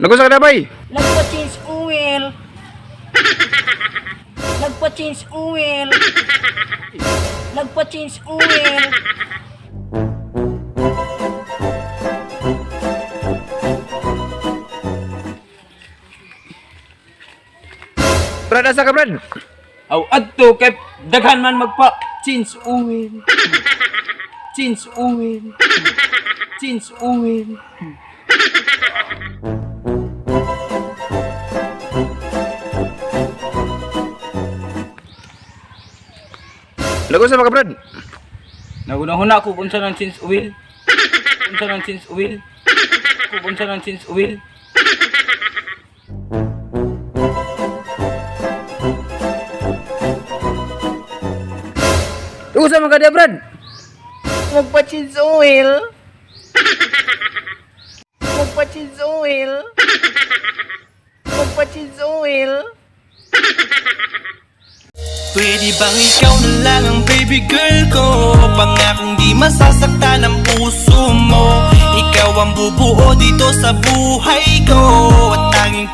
Nag-unsa ka bay? Nagpa-change oil. Nagpa-change oil. Nagpa-change oil. Brad, asa ka, Brad? Aw adto kay daghan man magpa change oil. Change oil. Change oil. Nag-unsa man ka, Brad? Nagunahuna ko kung unsa nang change oil. Unsa nang change oil. Kung unsa nang change oil. Nag-unsa man ka diha, Brad? Nagpa-change oil. Nagpa-change oil. Nagpa-change oil. Pwede bang ikaw na lang ang baby girl ko? Pangakong di masasaktan ang puso mo. Ikaw ang bubuo dito sa buhay ko. At tanging